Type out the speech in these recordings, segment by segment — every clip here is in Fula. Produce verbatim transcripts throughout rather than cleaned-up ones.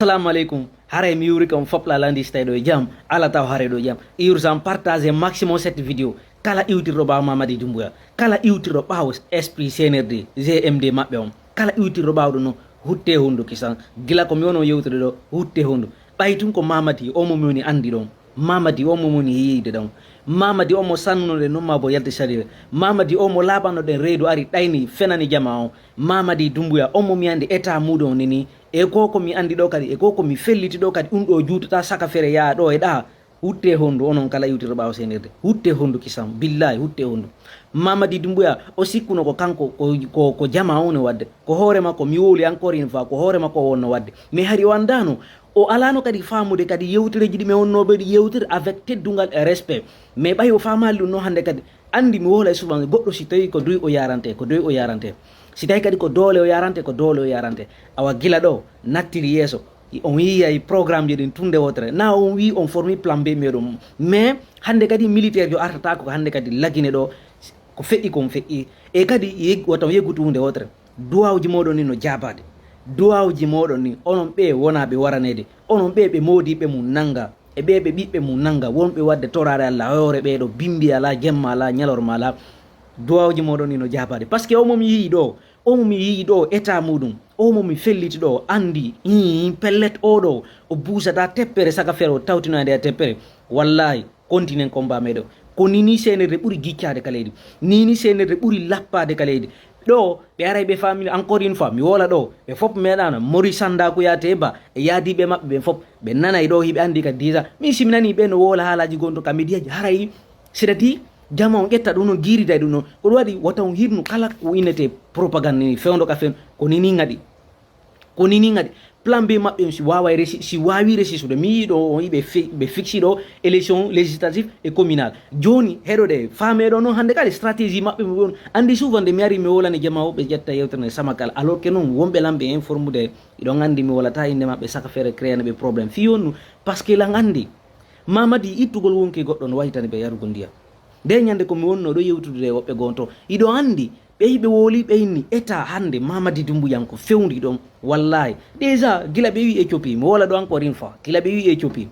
Assalamu aleykum. Haray mi yurike on fop la landi si tawi ɗo e jam. Ala taw haray ɗo e jam. Urgent partage maximum cette vidéo. Kala iwtirɗo ɓaawo Mamadi Doumbouya. Kala iwtirɗo ɓaawo esprit C N R D, G M D maɓɓe on. Kala iwtirɗo ɓaawo ɗum no hutte hondu kisan. Gila ko mi wono yewtude ɗo hutte hondu. Ɓay tun ko Mamadi o mo mi woni andi ɗon. Mamadi o mo mi woni yiyde ɗon. Mamadi o mo sannunoɗen non ma bo yalti sarire. Mamadi o mo laaɓanoɗen reedu ari ɗayni fenani jama on. Mamadi Doumbouya o mo mi andi état muɗum on nini. E ko ko mi andi ɗo kadi, e ko ko mi felliti ɗo kadi, ɗum ɗo juutata saka fere yaa ɗo e ɗa. Hutte hondu onon kala iwtirɗo ɓaawo C N R D. Hutte hondu kisan, billahi hutte hondu. Mamadi Doumbouya o sikkuno ko kanko ko, ko, ko jama on e wadde. Ko hoore makko mi wowli encore une fois ko hoore makko o wonno wadde. Mais hari o andano. O alano kadi famude kadi yewtereji ɗi mi wonno ɓe ɗi yewtere avec teddungal e respect. Mais ɓay o famali ɗum no hande kadi. Andi mi wola e suɓange goɗɗo si tawi ko doy o yarante, ko doy o yarante. Si tawi kadi ko doole o yarante, ko doole o yarante. Awa gila ɗo nattiri yeeso. On yiyay programme ji ɗin tunde wotere. Na on wi on formi plan B meɗum. Mais hande kadi militaire jo artata ko hande kadi lagine ɗo ko feƴƴi kon feƴƴi. E kadi yeg-, wata on yeggu tunde wotere. Duwawji moɗon ni no jaabade. Duwawji moɗon ni onon ɓe wona ɓe waraneede. Onon ɓe ɓe moodiɓe mum nanga. E ɓe ɓe ɓiɓɓe mum nanga. Wonɓe wadde toraare Allah hoore ɓe ɗo bimbi ala, jemma ala, ñalorma ala. Duwawji moɗon ni no jaabade. Parce que omo mi yi'i ɗo, omo mi yi'i ɗo état muɗum, omo mi felliti ɗo, andi, ii, pellet o ɗo, o buusata teppere saka fere o tawtinoyde e teppere. Wallahi, continent combat meɗo. Ko nini C N R D ɓuri giccade ka leydi. Nini C N R D ɓuri lappade ka leydi. Ɗo, ɓe aray ɓe famille, encore une fois, mi wola ɗo, ɓe fop meɗana, mori sanda ko yate ba, e yaadiɓe maɓɓe ɓen fop, ɓe nanay ɗo, hiɓe andi ka déjà. Min si mi nani ɓe no wola haalaji gonto ka médiaji, haray, c'est-à-dire, jama on ƴetta ɗum no girida e ɗum no. Ko ɗum waɗi wata on hirnu kala ko innete propagande ni fewndo ka fen, ko nini ngaɗi. Ko nini ngaɗi. Plan B maɓɓe on si waaway resi-, si waawi resisude. Mi yiɗo on yiɓe fi-, ɓe fixi ɗo élection législative et communale. Joni heɗoɗe faame ɗo noon hande kadi stratégie maɓɓe mo ɗon. Andi souvent nde mi ari mi wolani jama o ɓe ƴetta yewtere nde sama kala. Alors que noon wonɓe lan ɓe informude. Iɗon andi mi wolata inde maɓɓe saka fere créane ɓe problème. Fi yonnu parce que lan andi. Mamadi ittugol wonki goɗɗo no waytani ɓe yarugol ndiyam. Nde ñande ko mi wonno ɗo yewtude e woɓɓe gonto. Iɗo andi. Ɓey ɓe wooli ɓeyni état hannde Mamadi Doumbouya ko fewndi ɗon. Wallahi. Déjà, gila ɓe wi Éthiopie, mi wola ɗo encore une fois. Gila ɓe wi Éthiopie.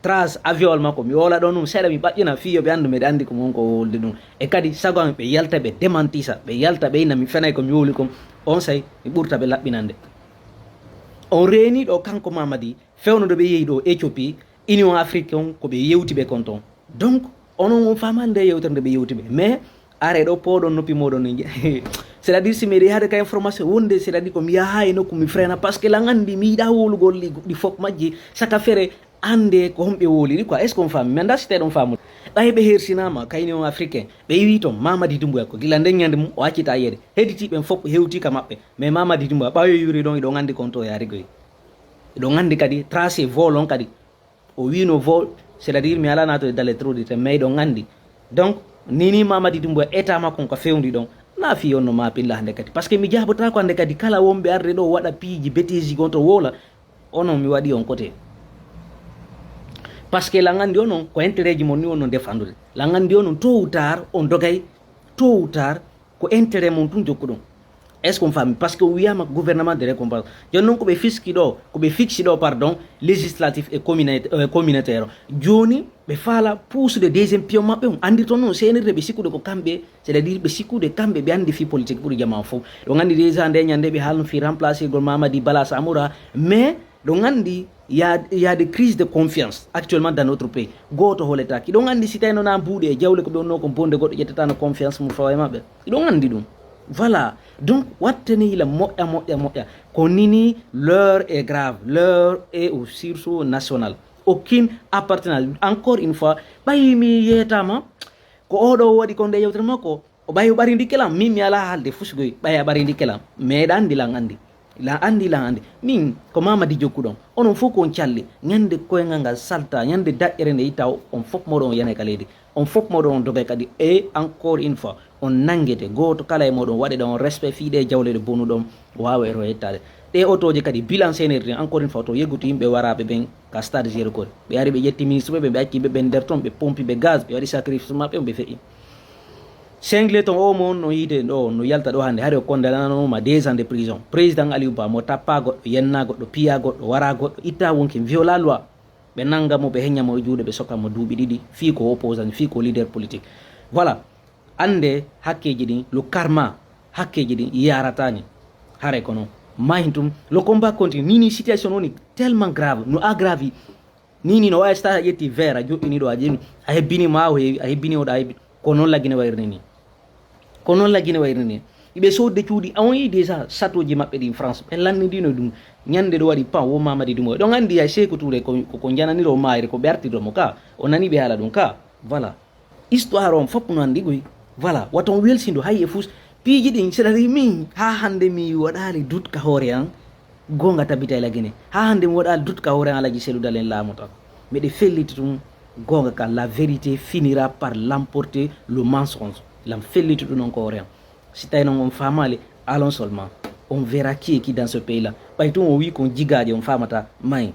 Trace avion makko, mi wola ɗo ɗum seeɗa mi ɓaƴƴina fii yo ɓe anndu meɗa anndi ko mon ko wolde ɗum. E kadi sago am ɓe yalta ɓe démentisa, ɓe yalta ɓe inna mi fenay ko mi wowli kon. On say mi ɓurta ɓe laɓɓinande. On reeni ɗo kanko Mamadi, fewno ɗo ɓe yehi ɗo Éthiopie, Union Africaine ko ɓe yewti ɓe kon ton. Donc, onon on faamaali nde yewtere nde ɓe yewti ɓe. Mais, are ɗo pooɗon noppi moɗon ni. C'est-à-dire, si meɗe yaade ka information wonde, c'est-à-dire ko mi yaha e nokku mi frena, parce que lan anndi mi yiɗa wowlugol ɗi, ɗi fof majji, saka fere annde ko honɓe wowliri quoi. Est-ce qu'on faami? Mi annda si teɗon faamude. Ɓay ɓe hersinama ka Union Africaine, ɓe wi ton Mamadi Doumbouya ko gila nden ñande mum o accita yeede. Hedditi ɓen fof hewti ka maɓɓe. Mais Mamadi Doumbouya, ɓayo yuri ɗon, iɗon anndi kon to yaari goy. Iɗon anndi kadi, tracé vol on kadi. O wino vol, c'est-à-dire mi ala nato e dalle trop de temps, mais iɗon anndi. Donc, nini Mamadi Doumbouya état makko ko fewndi ɗon. Na fi on no ma pilla hande kadi. Parce que mi jabotako hande kadi kala wonɓe arde ɗo waɗa piiji bêtise gon to wola, onon mi waɗi on côté. Parce que lan anndi onon ko intérêt ji mon ni on no défendude. Lan anndi onon tôt ou tard on dogay, tôt ou tard ko intérêt mon tun jokkuɗon. Est-ce qu'on faami? Parce que o wiyama gouvernement de récompense. Joni noon ko ɓe fiski ɗo, ko ɓe fixi ɗo, pardon, législatif et communauta-, euh, communautaire. Joni ɓe faala puusude deuxième pion maɓɓe on. Anndi toon noon C N R D ɓe sikkude ko kamɓe, c'est-à-dire ɓe sikkude kamɓe ɓe anndi fii politique ɓuri jama o fof. Ɗon anndi déjà nde ñande ɓe haalno fii remplacé gol Mamadi Bala Samoura, mais ɗon anndi y a, y a des crises de confiance actuellement dans notre pays. Gooto holetaaki. Ɗon anndi si tawi noon a mbuuɗi e jawle ko ɓe wonno ko bonde goɗɗo ƴettatano confiance mum fawa e maɓɓe. Ɗon anndi ɗum. Voilà. Donc, wattani la moƴƴa, moƴƴa, moƴƴa. Ko nini, l'heure est grave. L'heure est au sursaut national. Aucune appartenance. Encore une fois, ɓayi mi yeetama, ko oɗo waɗi kon nde yewtere makko, o ɓayi o ɓarindi kelam. Min mi ala haalde fusugoy, ɓayi a ɓarindi kelam. Mais ɗa anndi lan anndi. Lan anndi, lan anndi. Min, ko Mamadi jokkuɗon. Onon fof ko on calli. Ñande koyngal ngal salta, ñande daƴƴere nde itta, on fof moɗon on yanay ka leydi. On fof moɗon on dogay kadi. Et encore une fois, on nanngete. Gooto kala e moɗon waɗe ɗon respect fii ɗe jawle ɗe bonuɗon waawa e to yettaade. Ɗe otooje kadi, bilan C N R D, encore une fois, to yeggutu yimɓe waraaɓe ɓen ka stade Gérard Kori. Ɓe ari ɓe ƴetti ministre ɓe, ɓe acci ɓe ɓen nder ton, ɓe pompi ɓe gaz, ɓe waɗi sacrifice maɓɓe, ɓe feƴƴi. Singleton o mo on no yiide ɗo, no yalta ɗo hannde, hari o condamnanoma deux ans de prison. Président Aliou Ba mo tappa goɗɗo, yenna goɗɗo, piya goɗɗo, wara goɗɗo, itta wonki, viola loi. Ɓe nanga mo, ɓe heña mo e juuɗe, ɓe sokka mo duuɓi ɗiɗi, fii ko opposant, fii ko leader politique. Voilà. Annde hakkeeji ɗin, le karma, hakkeeji ɗin yaratani. Haray kono mahin tum, le combat continue. Nini situation woni tellement grave, no aggravi. Nini no wawi sta a ƴetti verre a joɗɗini ɗo, a ƴeewi, a hebbini ma o heewi, a hebbini oɗo a hebbi. Ko noon laggine wayrini ni. Ko noon laggine wayrini ni. Iɓe sodde cuuɗi, a on yi déjà château ji maɓɓe ɗin France. Ɓe lannidino ɗum. Ñande ɗo waɗi pan, wo Mamadi Dumo. Ɗon anndi hay Seeku Touré ko, ko, ko jananiro mayre, ko ɓe artirɗo mo ka. O nani ɓe haala ɗum ka. Voilà. Histoire on fof no anndi goy. Voilà. Waton welsindo hay e fus. Piiji ɗin, c'est-à-dire min, haa hannde mi waɗaali doute ka hoore an. Goonga tabita e laggine. Haa hannde mi waɗaali doute ka hoore an, Alaji Selu Dalen laamu tan. Miɗe felliti ɗum goonga ka, la vérité finira par l'emporter le mensonge. Lam felliti ɗum on ko hoore an. Si tawi noon on faamaali, allons seulement. On verra qui est qui dans ce pays-là. Ɓay tun o wi kon jigaaje on faamata, may.